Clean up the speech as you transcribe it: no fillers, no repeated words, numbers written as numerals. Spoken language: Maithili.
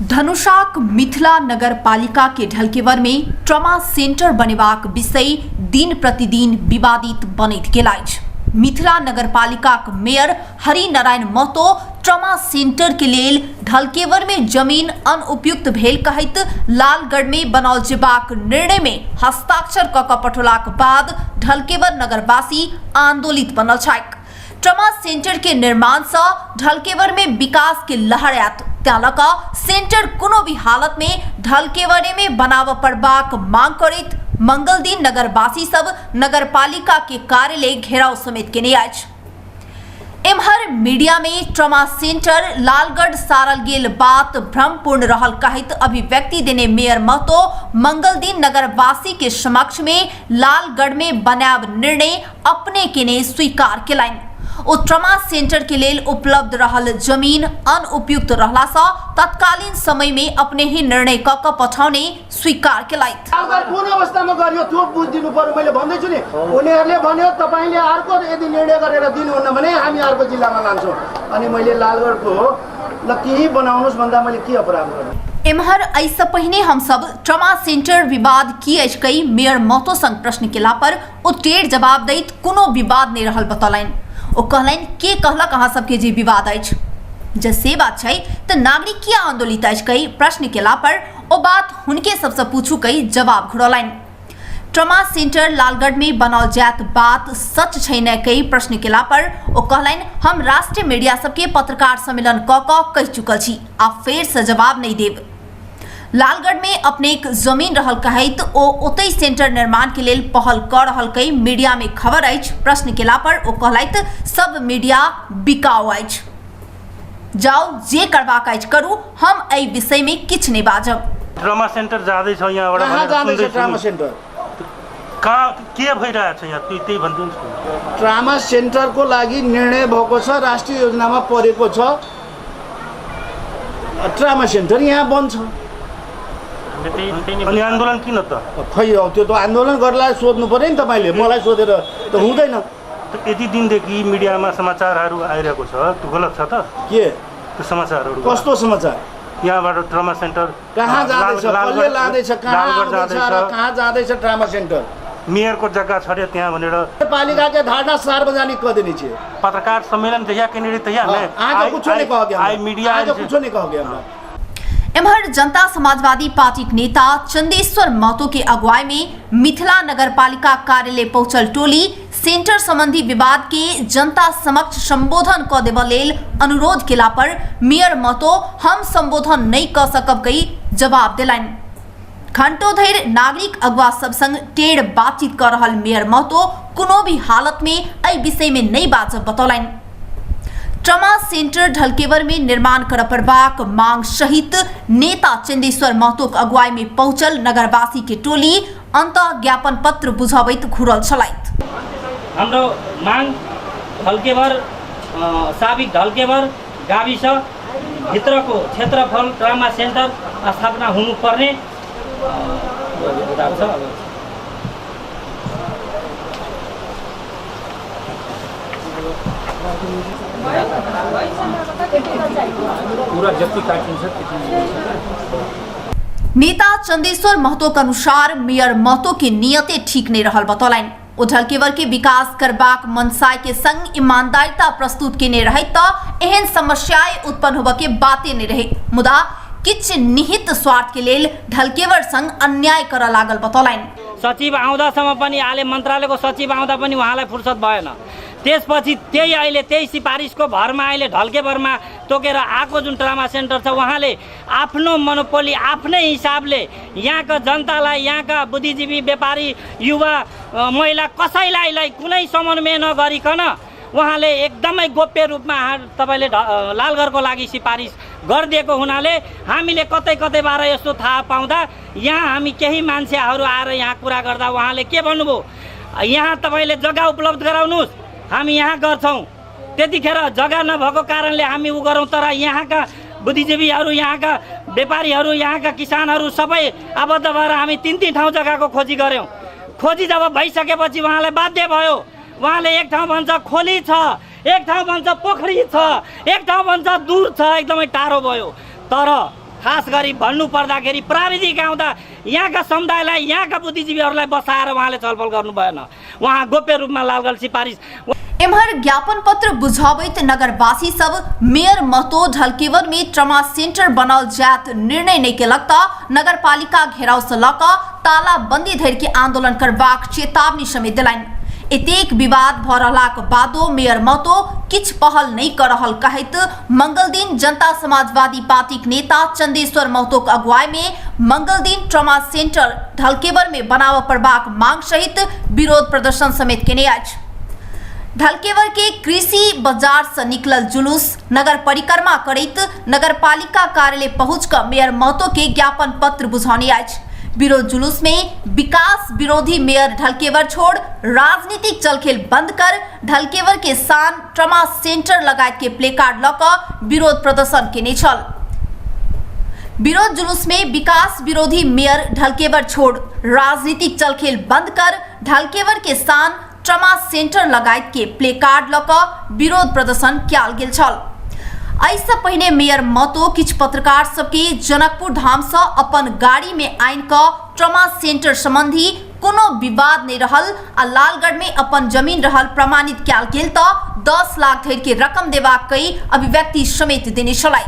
धनुषाक मिथिला नगरपालिका के ढलकेवर में ट्रॉमा सेंटर बनेबाक विषय दिन प्रतिदिन विवादित बनैत गेल अछि। मिथिला नगरपालिकाक mayor Harinarayan Mahto trauma centre के लेल ढलकेवर में जमीन अनुपयुक्त भेल कहैत लालगढ़ में बनाओल जेबाक निर्णय में हस्ताक्षर क कऽ पठौलाक बाद ढलकेवर नगरवासी आंदोलित बनल छथि। ट्रॉमा सेंटर के निर्माण से ढलकेवर में विकास के लहर आयत, तें लऽ कऽ सेंटर कोनो भी हालत में ढलकेवरे में बनाबऽ पड़बाक मांग करैत मंगल दिन नगरवासी सब नगरपालिका के कार्यालय घेराव समेत केने अछि। एम्हर मीडिया में ट्रॉमा सेंटर लालगढ़ सारल गेल बात भ्रमपूर्ण रहल कहैत अभिव्यक्ति देने मेयर महतो मंगल दिन नगरवासी के समक्ष में लालगढ़ में बनायब निर्णय अपने केने स्वीकार केलनि। ओ ट्रॉमा सेंटर के लेल उपलब्ध रहल जमीन अनुपयुक्त रहला सँ तत्कालीन समय में अपने ही निर्णय क क पठौने स्वीकार केलथि। लालगढ कुन अवस्थामा गरियो त्यो बुझिदिनु पर्यो। मैले भन्दैछु नि, उनीहरूले भन्यो तपाईँले अर्को यदि निर्णय गरेर दिनुहुन्न भने हामी अर्को जिल्लामा लान्छौँ। अनि मैले लालगढको ल केही बनाउनुहोस् भन्दा मैले के अपराध गरेँ? एम्हर एहिसँ पहिने हमसब ट्रॉमा सेंटर विवाद की अछि कहि मेयर महतो संग प्रश्न केला पर ओ टेढ़ जवाब दैत कोनो विवाद नहि रहल बतौलनि। ओ कहलनि के कहलक अहाँ सबके जे विवाद अछि? जँ से बात छै तऽ नागरिक किया आंदोलित अछि कहि प्रश्न केला पर ओ बात हुनके सबसँ पूछू कहि जवाब घुरौलनि। ट्रॉमा सेंटर लालगढ़ में बनाओल जायत बात सच छै ने कहि प्रश्न केला पर ओ कहलनि हम राष्ट्रीय मीडिया सबके पत्रकार सम्मेलन क क कहि चुकल छी आ फेर से जवाब नहि देब। लालगढ़ में अपने एक जमीन रहल कहैत ओ ओतहि सेंटर निर्माण के लेल पहल क रहल कहि मीडिया में खबर अछि। प्रश्न केला पर ओ कहलथि सब मीडिया बिकाऊ अछि, जाउ जे करबाक अछि करू, हम एहि विषय में किछु नहि बाजब। ट्रामा सेन्टर जाँदैछ यहाँबाट कहाँ भनेर जाँदैछ सुन्दैछु ट्रामा नि। सेन्टर? कहाँ के भइरहेछ यहाँ त्यही भनिदिनुहोस् न। ट्रामा सेन्टरको लागि निर्णय भएको छ, राष्ट्रिय योजनामा परेको छ, ट्रामा सेन्टर यहाँ बन्छ। अनि आन्दोलन किन त? खै अब त्यो त आन्दोलन गर्नलाई सोध्नु पर्यो नि तपाईँले, मलाई सोधेर त हुँदैन। यति दिनदेखि मिडियामा समाचारहरू आइरहेको छ, त्यो गलत छ त? के? त्यो समाचारहरू कस्तो समाचार? यहाँबाट ट्रामा सेन्टर कहाँ जाँदैछ? कसले लाँदैछ? कहाँ लालगढ आउँदैछ र जाँदैछ। कहाँ जाँदैछ ट्रामा सेन्टर? मेयरको जग्गा छ रे त्यहाँ भनेर। पालिकाके धारणा सार्वजनिक कऽ देने छियै। पत्रकार सम्मेलन जहिया केने रही तहिया ने। अहाँके कुछो नहि कहके हमरा। आइ मीडिया अहाँके कुछो नहि कहके हमरा। एम्हर जनता समाजवादी पार्टीक नेता चंदेश्वर महतो के अगुवाई में मिथिला नगरपालिका कार्यालय पहुंचल टोली सेंटर संबंधी विवाद के जनता समक्ष संबोधन क देबऽ लेल अनुरोध केला पर मेयर महतो हम संबोधन नहि क सकब कहि जवाब देलनि। घंटों धरि नागरिक अगुवा सब संग टेढ़ बातचीत क रहल मेयर महतो कोनो भी हालत में एहि विषय में नहि बाजब बतौलनि। ट्रॉमा सेंटर ढलकेवर में निर्माण करऽ पड़बाक मांग सहित नेता चंदेश्वर महतोक अगुवाई में पहुंचल नगरवासी के टोली अंत ज्ञापन पत्र बुझाबैत घुरल छलथि। हाम्रो मांग ढलकेवर, साबिक ढलकेवर गाविस भित्रको क्षेत्रफल ट्रामा सेन्टर स्थापना हुनुपर्ने, छ। पूरा जति काटिन्छ त्यति। नेता चंदेश्वर महतो के अनुसार मेयर महतो के नियते ठीक नहीं रहल बतौलनि। ओ ढलकेवर के विकास करबाक मनसाय के संग ईमानदारिता प्रस्तुत केने रहे त एहन समस्याएं उत्पन्न होबऽ के बाते नहीं रहे, मुदा किछु निहित स्वार्थ के लेल ढलकेवर संग अन्याय करऽ लागल बतौलनि। सचिव आउँदासम्म पनि, आले मन्त्रालयको सचिव आउँदा पनि उहाँलाई फुर्सद भएन। त्यसपछि त्यही अहिले त्यही सिफारिसको भरमा अहिले ढल्केभरमा तोकेर आएको जुन ट्रामा सेन्टर छ, उहाँले आफ्नो मोनोपोली आफ्नै हिसाबले यहाँका जनतालाई, यहाँका बुद्धिजीवी, व्यापारी, युवा, महिला कसैलाई कुनै समन्वय नगरिकन उहाँले एकदमै गोप्य रूपमा तपाईँले लालगढको लागि सिफारिस गरिदिएको हुनाले हामीले कतै कतैबाट यस्तो थाहा पाउँदा यहाँ हामी केही मान्छेहरू आएर यहाँ कुरा गर्दा उहाँले के भन्नुभयो, यहाँ तपाईँले जग्गा उपलब्ध गराउनुहोस्, हामी यहाँ गर्छौँ। त्यतिखेर जग्गा नभएको कारणले हामी उ गरौँ, तर यहाँका बुद्धिजीवीहरू, यहाँका व्यापारीहरू, यहाँका किसानहरू सबै आबद्ध भएर हामी तिन तिन ठाउँ जग्गाको खोजी गऱ्यौँ। खोजी जब भइसकेपछि उहाँलाई बाध्य भयो, उहाँले एक ठाउँ भन्छ खोली छ, एक ठाउँ भन्छ पोखरी छ, एक ठाउँ भन्छ दूर छ, एकदमै टाढो भयो। तर खास गरी भन्नु पर्दाखेरि प्राविधिक आउँदा यहाँका समुदायलाई, यहाँका बुद्धिजीवीहरूलाई बसाएर उहाँले छलफल गर्नु भएन। उहाँ गोप्य रूपमा लालगढ सिफारिस। एम्हर ज्ञापन पत्र बुझाबैत नगरवासी सब मेयर महतो ढलकेवर में ट्रमा सेंटर बनाओल जायत निर्णय नहीं केलक त नगरपालिका घेराव से लऽ कऽ तालाबंदी धरि के आंदोलन करबाक चेतावनी समेत देलनि। एतेक विवाद भऽ रहलाक बादो मेयर महतो किछु पहल नहि कऽ रहल कहैत मंगल दिन जनता समाजवादी पार्टीक नेता चंदेश्वर महतोक अगुवाई में मंगल दिन ट्रमा सेंटर ढलकेवर में बनाबऽ पड़बाक मांग सहित विरोध प्रदर्शन समेत केने अछि। ढलकेवर के कृषि बाजार से निकलल जुलूस नगर परिक्रमा करैत नगरपालिका कार्यालय पहुंच कऽ मेयर महतो के ज्ञापन पत्र बुझौने अछि। विरोध जुलूस में विकास विरोधी मेयर ढलकेवर छोड़ राजनीतिक चलखेल बंद कर ढलकेवर के शान ट्रमा सेंटर लगायत के प्लेकार्ड लऽ कऽ विरोध प्रदर्शन केने छल। विरोध जुलूस में विकास विरोधी मेयर ढलकेवर छोड़ राजनीतिक चलखेल बंद कर ढलकेवर के शान ट्रमा सेंटर लगायत के प्लेकार्ड लऽ कऽ विरोध प्रदर्शन कयल गेल छल। एहिसँ पहिने मेयर महतो किछु पत्रकार सबके जनकपुर धामसँ अपन गाड़ी में आनि कऽ ट्रमा सेंटर संबंधी कोनो विवाद नहि रहल आ लालगढ़ में अपन जमीन रहल प्रमाणित कयल गेल तऽ 10 लाख धरि के रकम देबाक कई अभिव्यक्ति समेत देने छलै।